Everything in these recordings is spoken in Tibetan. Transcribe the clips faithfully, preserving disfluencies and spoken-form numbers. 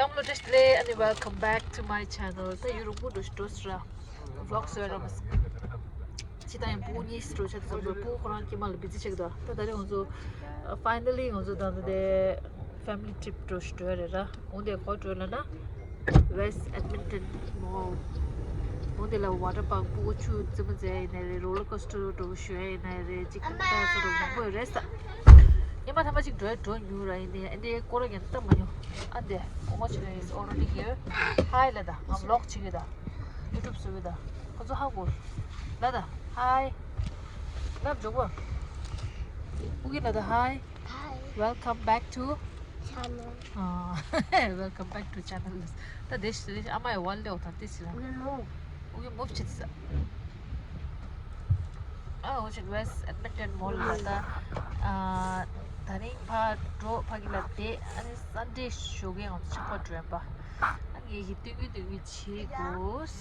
བསམ་བློ་བཀྲ་ཤིས་བདེ་ལེགས། ཨ་ནི་welcome back to my channel. ད་ཡུ་རོབ་འགྲོ་འགྲོ་ཟེར་ར། Vlog་བཟོས་ར་མ་ཟེར། ཅི་ད་ཡང་སྤུ་གུ་གཉིས་འགྲོ་ཆ་ད་ཚོ་སྤུ་གུ་ཁོ་རང་ཁྱིམ་ལ་བི་ཛི་ཆགས་འདུག་ད་ད་རེས་ང་ཚོ་finally ང་ཚོ་ད་ད་དེ་family trip་འགྲོ་ཞིག་འགྲོ་རེད་ར། འོ་དེ་ག་པར་འགྲོ་ལབ་ན། West Edmonton Mall། འོ་དེ་ལ་water park་སྤུ་གུ་ཆུ་རྩེད་མོ་རྩེ་ཡ་ཡིན་ནའི་རེད། roller coaster་འགྲོ་ཞུ་ཡ་ཡིན་ནའི་རེད། ཅིག་ད་ལྟ་ཚོ་འགྲོ་མང་པོ་ཡོད་རེད་ས། ཉི་མ་ཐ་མ་ཅིག་འགྲོ་ཡ་འགྲོ་མྱོང་ར། ཡིན་ནའི་ཨ་འདི་སྐོར་ར་ཡང་ལྟ་མ་མྱོང་། ཨ་འདི་གོང་མ་ཆེ་ན་is already here. Hi་ལ་ད་ང་vlog་བྱེད་ཀྱི་ད། YouTube་བཟོ་གི་ད། ཁོ་ཚོ་ཧ་གོ་ལ་ད། Hi། ལབ་འཇོག་པ། ཨུ་གི་ལ་ད། Hi། Hi། Welcome back to channel. ཨ། Welcome back to channel. ད་དེ་ཞིག་ཨ་མ་ཡི་ཝལ་ལེ་འོ་ད་དེ་ཞིག་ལ། ཨུ་གི་move། ཨུ་གི་move་བྱེད་ས། ཨ་འོ་ཅིག་West Edmonton Mall་ལ་ད། ཨ། ད་རིང་ཕ་འགྲོ་ཕ་གི་ལ་བསྡད། ཨ་ནི་Sunday་ཞོགས་ཀས་ང་ཚོ་ཆག་པ་འགྲོ་ཡིན་པ། ཨ་ངེད་ཀྱི་སྟོན་གི་སྟོན་གི་བྱེད་དགོས།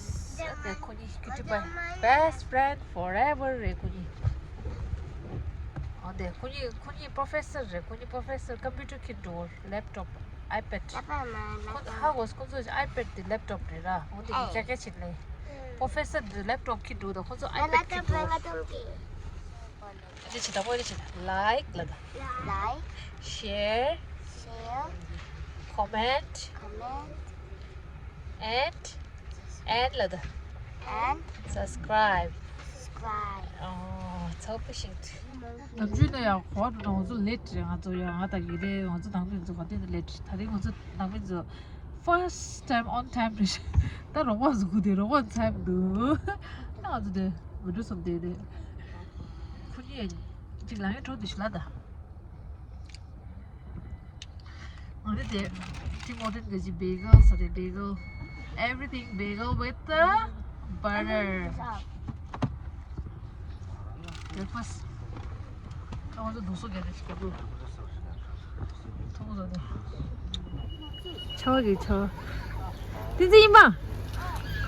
ཨ་དེ་ཁོ་གཉིས་cutie pie best friend forever་རེད་ཁོ་གཉིས། ཨ་དེ་ཁོ་གཉིས་ཁོ་གཉིས་professor་རེད། ཁོ་གཉིས་professor་computer་ཁྱེར་འགྲོ་laptop iPad། ཁོ་ཧ་གོ་ཁོ་ཚོ་iPad་དེ་laptop་རེད་ར། འོ་དེ་ཀྱ་ཀྱ་བྱེད་ལེ། Professor་དེ་laptop་ཁྱེར་འགྲོ་ད་ཁོ་ཚོ་iPad་ཁྱེར་འགྲོ། ཅི་ཆེ་དང་པོ་ཅི་ཆེ་like་ལ་ད། Like། Share། Share། Comment། Comment། And and་ལ་ད། And subscribe། Subscribe། ཨོ་ཚོགས་པ་ཞིག་ནམ་རྒྱུན་ན་ཡང་གོ་འགྲོ་ང་ཚོ་late་རེད། ང་ཚོ་ཡང་ང་དང་གི་རེད། ང་ཚོ་ནང་མི་ཚོ་ག་དུས་ནས་late་རེད། ད་རིང་ང་ཚོ་ནང་མི་ཚོ་first time on time་རེད། ད་རོགས་པ་ཚོ་སྒུག་དེ་རོགས་པ་ཚོ་འཚབ་འདུག་ད་ང་ཚོ་དེ་video་བཟོ་བསྡད་དེ། ཁོ་གཉིས་ཅིག་ལ་ངའི་གྲོགས་དེ་ཞིག་ལ་ད། ང་ཚོ་དེ་Tim Hortons་གི་ཅིག་bagel་ཟེར་ཏེ། Bagel། Everything bagel with the butter། Breakfast། ཁ་ང་ཚོ་དུག་སོ་རྒྱག་ནས་ཤི་རྒྱག་དགོས། ཐུག་ཟ་དེ། ཆ་བ་གི་ཆ་བ། ཏི་ཙི་ཡིན་པ།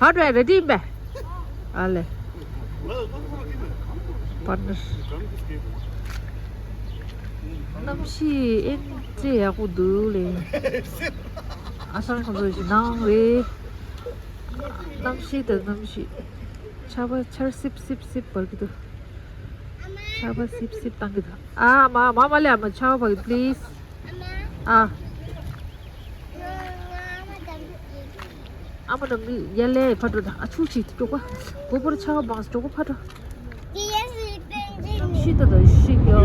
ག་འགྲོ་ཡ་རེ་ཏི་ཡིན་པས། ཨ་ལེ། པར་ནར། གནམ་གཤིས་ཨེ་ཙི་ཡག་པོ་འདུག་ལེ། ཨ་ཤང་ཁོང་ཚོ་ཞིག་ནང་རེད། གནམ་གཤིས་དང་གནམ་གཤིས། ཆར་པ་ཆར་སིབ་སིབ་སིབ་འབར་གི་འདུག་ཆར་པ་སིབ་སིབ་བཏང་གི་འདུག་ཨ་མ་མ་མ་ལེ། ཨ་མ་ཆར་པ་ཕ་གི་please། ཨ། ཨ་མ་དང་ཡ་ལེ་ཕ་འགྲོ་ད། ཨ་ཆུ་ཅིག་ཏུ་ཀྱོག་པ། གོ་པོར་ཆར་པ་བངས་ཀྱོག་པ་ཕ་འགྲོ། ཤི་ད་ད་ཤི་ཀྱོ།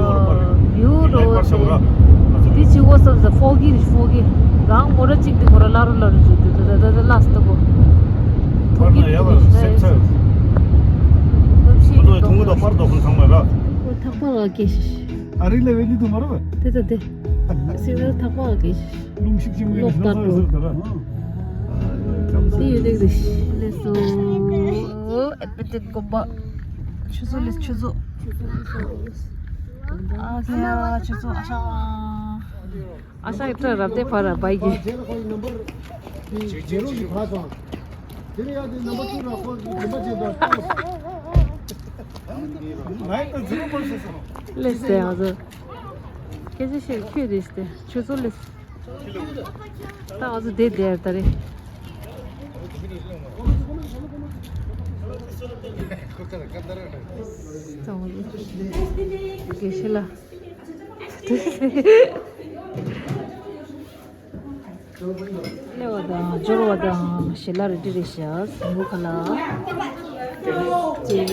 ཡུ་རོ་སེ། དེ་ཅི་གོ་བསམ་ས་foggy་རེད་foggy། རང་མོ་ར་གཅིག་དེ་མོ་ར་ལ་རུ་ལ་རུ་ཅིག་དེ་ད་ད་ད་ལ་སྟ་གོ། ཕར་ན་ཡ་ལ་སེ་ཚ། ཐུང་གུ་དང་ཕར་དོ་ཁུན་ཚང་མ་ལ། ཐག་པ་ལ་སྐྱེ་ཤི། ཨ་རིག་ལ་བེ་ལི་དུ་མ་ར་བ། དེ་ད་དེ། སེ་ཚ་ཐག་པ་ལ་སྐྱེ་ཤི། ལུང་ཤིག་ཅིག་མེད་ལོག་ལྟར་འགྲོ། དེ་ཡོད་དེ་རེད། ལེ་སོ། ཨེ་པེ་ཏེན་དགོན་པ། ཆུ་ཚོད་ལེ་ཆུ་ཚོད། ཨ་ཁ་ཆུ་ཚོད་ཨ་ཤ། ཨ་ཤ་ཡི་ཏྲ་རབ་དེ་ཕར་ར་བའི་གི། ལེ་སེ་ཨ་ཟོ། ཁྱེད་ཚོ་ཤེས་ཁྱོད་དེ་སྟེ་ཆུ་ཚོད་ལེ། ད་ང་ཚོ་བསྡད་བསྡད་ད་རེད། ད་ང་ཚོ་དགེ་བཤེས་ལགས། སླེབས་པ་དང་འབྱོར་བ་དང་ཞལ་ལག་རེ་ཌི་རེད་ཤག་ཟིང་གུ་ཁ་ལག་ཅེ།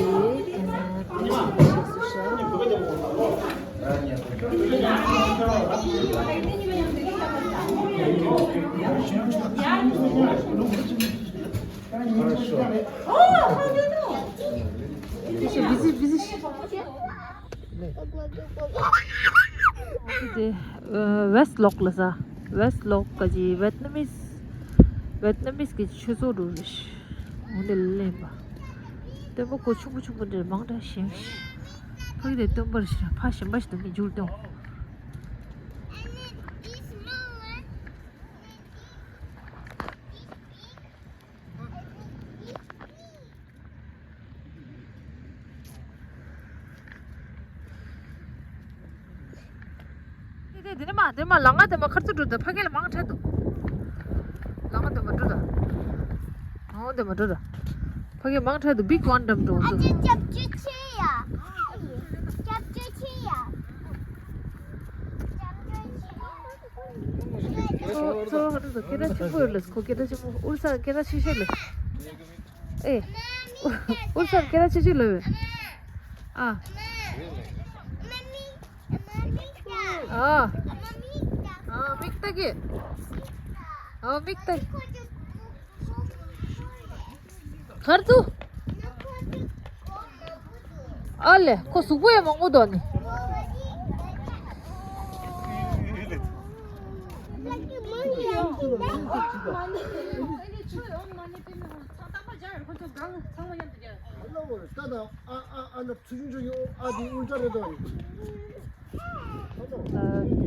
དེ་West Lok་ལ་ས། West Lok་ག་ཅི་Vietnamese། Vietnamese་གི་ཆོས་ཚོགས་འགྲོ་རེད། འོ་འདི་ལ་ལེན་པ། སྟོན་པ་ཁོ་ཆུང་ཀུ་ཆུང་ཀུ་འདྲ་མང་དྲགས་ཞེན། ཕ་གི་དེ་སྟོན་པར་ཕ་གཞན་པ་ཞིག་ཏུ་མི་འགྱུར་ཏོང་། དེ་དེ་དེ་ནི་མ་དེ་མ་ལ་ང་དེ་མ་ཁར་ཚུར་འགྲོ་དེ་ཕ་གི་ལ་མང་དྲགས་འདུག་འོ་དེ་མ་འགྲོ་ར། ཕ་གི་མང་དྲགས་འདུག་བིག་ཝན་འགྲམ་འགྲོ་འདུག་ཨ་ཅེ་ཅབ་ཅུ་ཆེ་ཡ། ཅབ་ཅུ་ཆེ་ཡ། ཅབ་ཅུ་ཆེ་ཡ། ཚོ་ཚོ་ཧ་ཏུ་ཚོ་སྐད་གྲགས་ཆེན་པོ་ཡོད་ལ་ཁོ་སྐད་གྲགས་ཆེན་པོ་ཨུར་ས་སྐད་གྲགས་ཆེ་ཤོས་ལ། ཨེ། ཨུར་ས་སྐད་གྲགས་ཆེ་ཤོས་ལ་བས། ཨ། ཨ། ཨ་མིག་ལྟ་གི། ཨ་མིག་ལྟ། གར་དུ། ཨ་ལེ་ཁོ་གཟུགས་པོ་ཡང་མང་པོ་འདུག་ནི། ཨ་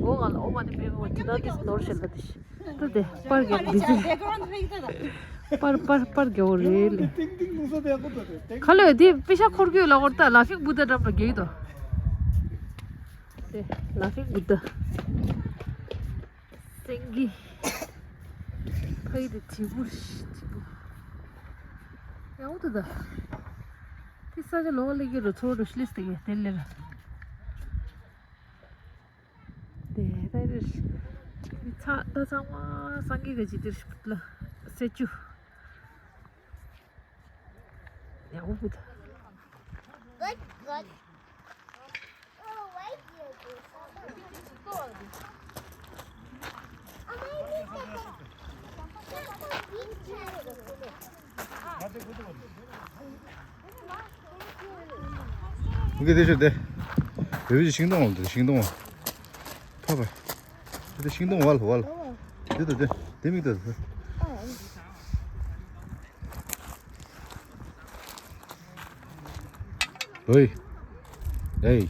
འགོ་ང་ལ་ཨོ་མ་ནི་པེ་མོ་ཇི་ད་དིས་ནོར་ཤེལ་ད་དིས། ད་དེ་པར་རྒྱག་འདི་ཚོ། པར་པར་པར་རྒྱག་རེད་ལེ། ཁ་ལོས་དེ་པེ་ཤ་འཁོར་རྒྱུ་ལ་འོར་ད་ལ་ཕིག་བུ་ད་འགྲམ་ལ་རྒྱག་དོ། དེ་ལ་ཕིག་བུ་ད། སེང་གེ། ཕ་ཡི་དེ་དྲིལ་བུ་དྲིལ་བུ། ཡང་འོ་ད་ད། དེ་ས་ཆ་ལོག་ལེ་གི་རུ་ཚོ་རུ་ཤི་ལིས་དེ་གི་དེ་ལེ་ར། དེ་ད་རེད། ཚ་ད་ཚང་མ་སངས་རྒྱས་ཀྱི་ཇི་ལྟར་ཞིག་ལ་སེ་ཅུ། ཡག་པོ་ད། Good, good. ངས་དེ་ཤོད་དེ། བེ་བི་ཤིང་སྡོང་བ་དེ་ཤིང་སྡོང་བ། ཐོབ་པ། དེ་ཤིང་སྡོང་བ་ལ་བ་ལ། དེ་དང་དེ་དེ་མིག་དང་དེ། ཨོའི། ཨེ།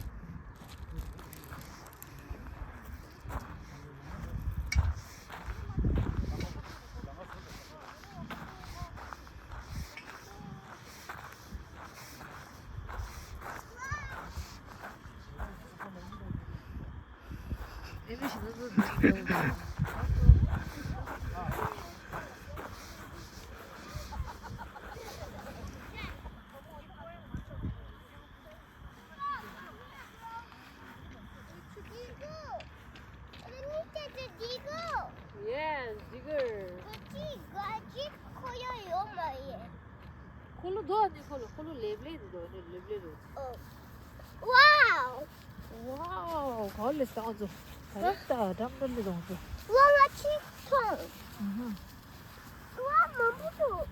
Yes, digger. འཁོར་ལོ་འདུག་ཨ་ནི་འཁོར་ལོ་འཁོར་ལོ་ལེབ་ལེབ་འདུག་ཨ་ནི་ལེབ་ལེབ་རེད། Wow. Wow, ག་ལེ་སང་ཚོ། ད་རེད་ད་འགྲམ་འགྲམ་ལེ་སང་ཚོ། ཝ་ཝ་ཆིག་ཐོང་། ཝ་མང་པོ་འདུག་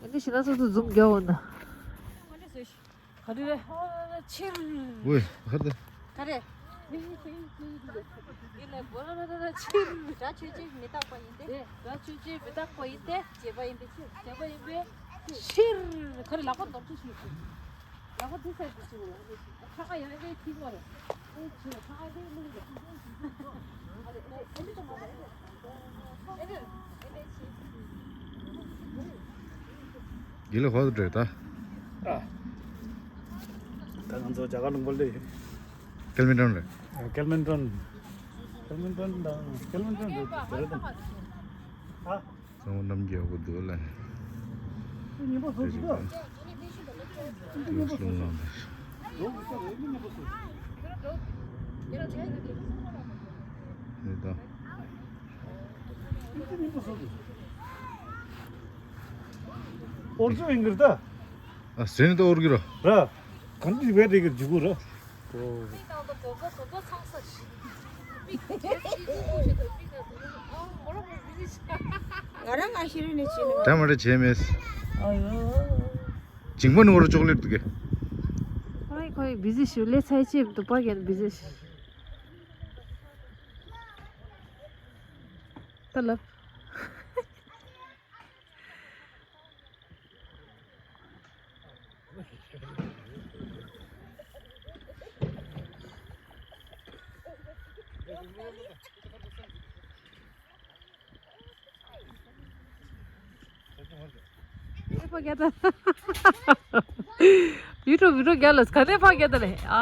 ཨ་ནི་ཤི་ན་སོ་སོ་འཛུམ་རྒྱག་འོ་ན། ག་རེ་རེད། ཕྱིར། ག་རེ། ཕྱིར། སྒྲ་ཆོས་ཅན་མི་རྟག་པ་ཡིན་ཏེ། སྒྲ་ཆོས་ཅན་མི་རྟག་པ་ཡིན་ཏེ། བྱས་པ་ཡིན་པས་ཕྱིར། བྱས་པ་ཡིན་པས་ཕྱིར། ག་རེ་ལག་པ་འདོར་ཚུལ་ཞིག་ལག་པ་འདི་ཟེར་གྱི་ཞིག་ལ། ཁྲག་ཡང་ཨེ་ཐིག་པ་རེད། ཨེ་ཆེ་ཁྲག་ཨེ་ཐིག་མི་རེད། ཨ་ལེ་ཨེ་ཨེ་འདི་ཙམ་མ་རེད། ཨེ་འདི་ཨེ་འདི་ཆེ། དགེ་ལེགས་ཧོ་ཏུ་འགྲོ་ད། ཨ། ད་ང་ཚོ་རྒྱ་གར་ལུང་པ་ལ་ཡོད། ཀེལ་མིན་ཊོན་རེད། ཨ། ཀེལ་མིན་ཊོན། ཀེལ་མིན་ཊོན་དང་ཀེལ་མིན་ཊོན་རེད་དེ་རེད་དམ། ཨ། གཙང་བོ་རྣམ་རྒྱལ་གོ་འདུག་ལ། ཉིན་པོ་བཟོ་ཅིག་ད། ཉིན་པོ་བཟོ་ཅིག་ལོ་གི་ས་རེད་ཉིན་པོ་བཟོ་ཅིག་ནི་ད། ཨོར་ཇོ་ཨིང་གིར་ད། ཨ་སེན་ཏོ་ཨོར་གི་ར། ར། གང་དུ་བས་རེ་གི་འཇུག་གུ་ར། ཨོ། ང་རང་ང་ཤི་རུ་ནས་ཕྱིན་ནས། ད་མ་རེ་བྱས་མེད། ཨ་ཡོ། ཇིང་པ་ནོར་ཅོག་ལེ་ཊི་འདུག་གི། ཁོས་ཁོས་བི་ཟི་ཞུ་ལས་ཚའི་ཅེབ་ཏུ་པ་གན་བི་ཟི་ཞུ། ད་ལབ། ཕ་གི་ད། ཡུ་ཊུབ་བི་ཌི་ཡོ་རྒྱག་ལ་ག་ནས་ཕ་གི་ད་ལེ། ཨ་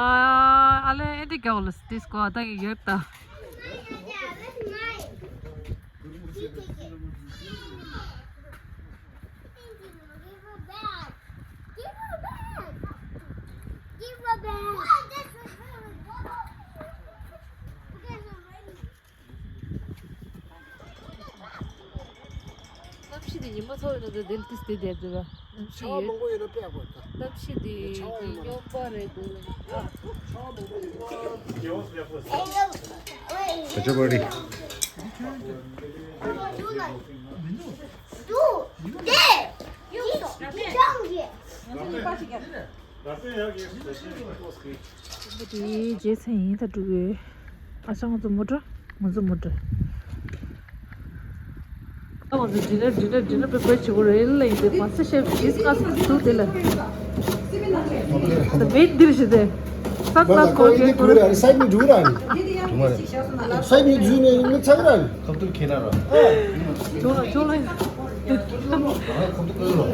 ཨ་ལེ་ཨེ་འདྲ་རྒྱག་ལ་ཏིས་ཀོ་ཨ་ད་གི་ཡོད་ད། ཉི་མ་ཚོ་ཡིན་ན་དེ་ལྟས་དེ་བསྡད་འདུག་ག་གནམ་གཤིས་ཆར་པ་ཡོད། མང་པོ་ཡོད་ན་དཔེ་ཡག་པོ་རེད་ད། གནམ་གཤིས་དེ་ཆར་པ་ཡོད་མ་རེད། སྨྱོ་པ་རེད་འདུག་ཨ། ཆར་པ་མང་པོ་ཡོད་ན། Hey, hey, hey. Hey, hey, hey. དེ་རྗེས་མཚན་ཡིན་ད་འགྲོ་གི། ཨ་ཅག་ང་ཚོ་མོ་ཊ། ང་ཚོ་མོ་ཊ། ཨ་ང་ཚོ་ཌི་ནར་ཌི་ནར་ཌི་ནར་པེ་པེར་བྱེད་དགོས་རེད་ལ་ཡིན་ཏེ། མ་སི་ཤེབ་ཇིས་ཀ་སི་འདུག་དེ་ལ། ད་བེད་འདིར་བྱེད་དེ། སག་སག་ཁོ་རྒྱལ་ཁོ་རེད། སའི་མི་འགྲོ་ར་ནི། སའི་མི་འཇུས་ནས་མི་ཚང་ར་ནི། ཁབ་ཏུ་ཁྱེར་ན་ར། ཇོ་ལ་ཇོ་ལ། ཁབ་ཏུ་ཀོ་ལོ།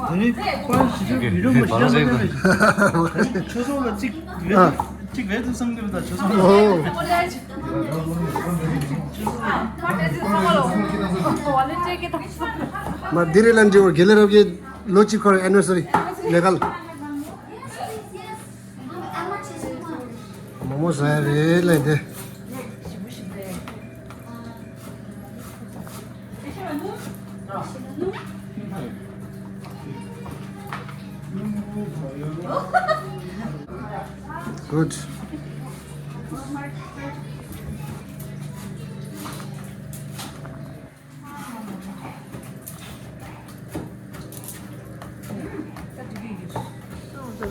ཨ་ནི་པར་ཞིག་བི་ཌིའོ་མ་ཞིག་ཡང་མ་ལྟ་བས། ཆོས་ཚོགས་ལ་གཅིག་རེད། གཅིག་རེད་དུ་བསམ་གྱི་རེད་ད་ཆོས་ཚོགས་ལ། ཨོ། མ་དེ་རིང་ལ་འདྲི་བར་དགེ་ལེགས་རབ་རྒྱས་ལོ་གཅིག་འཁོར་ཨེ་ནི་བར་སེ་རི་ལས་ཀ་ལ། མོག་མོག་ཟ་ཡ་རེད་ལས་དེ། Good.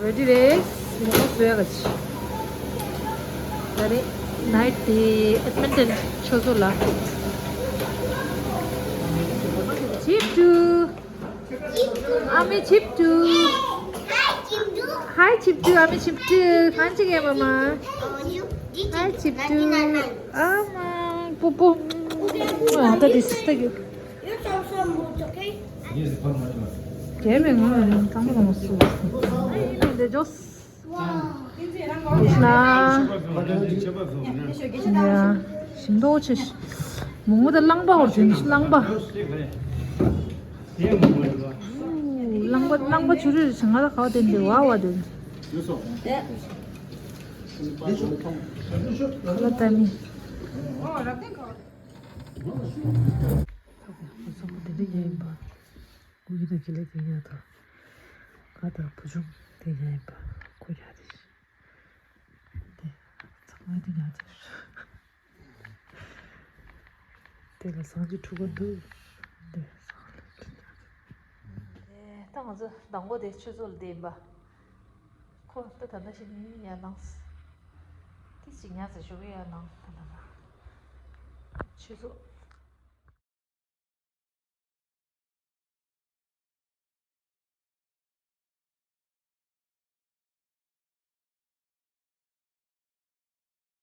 རེ་ཌི་རེད། ཡིན་ནོ་བཟོས་ག་ཆི། ད་རེད། ནའིཊ་དེ་ཨེཌ་མིན་ཊོན་ཆོས་ཚོགས་ལ། ཆིབ་ཏུ། ཨ་མའི་ཆིབ་ཏུ། ཧའི་ཆིབ་ཏུ། ཨ་མའི་ཆིབ་ཏུ། གང་ཅི་གས་མ་མ། ཧའི་ཆིབ་ཏུ། ཨ་མ། པུ་པུ། ཨ་ད་དེ་སི་སི་ཏ་གི། རྒྱལ་བའི་ངང་ལ་ཡང་གཙང་མ་གང་སུ། འདི་ཇོས། ན། ཡ། ཞིམ་མདོག་ཆེ། མོག་མོག་དང་རླངས་པ་འོར་དེ་ནི་རླངས་པ། རླངས་པ་རླངས་པ་ཆུ་རུད་ཞིང་ང་ལ་ཁ་བ་དེ་འདི་བ་བ་དེ། ཁ་ལ་ཏ་མི། ཁོ་ཚོ་དེ་འདྲ་ཡིན་པ། ཁོ་གི་དང་ཁྱེད་ལ་དེ་ཡ་དང་། ང་དང་བུ་ཆུང་དེ་ཡ་ཡིན་པ། ཁོ་ཡ་རེད། དེ་ཚང་མ་དེ་ཡ་དེ། དེ་ལ་སང་གི་ཕྲུ་གུ་འདུག་དེ་སང་ལ་དེ་ཡ་དེ། ད་ང་ཚོ་མདང་དགོང་དེ་ཆུ་ཚོད་ལ་བསྡད་ཡིན་པ། ཁོ་ད་ད་ལྟ་ཞིག་ཡ་ནང་། དེ་ཅིག་ཉ་ཟེར་ཞུ་གི་ཡ་ནང་ད་ལྟ་ན། ཆུ་ཚོད།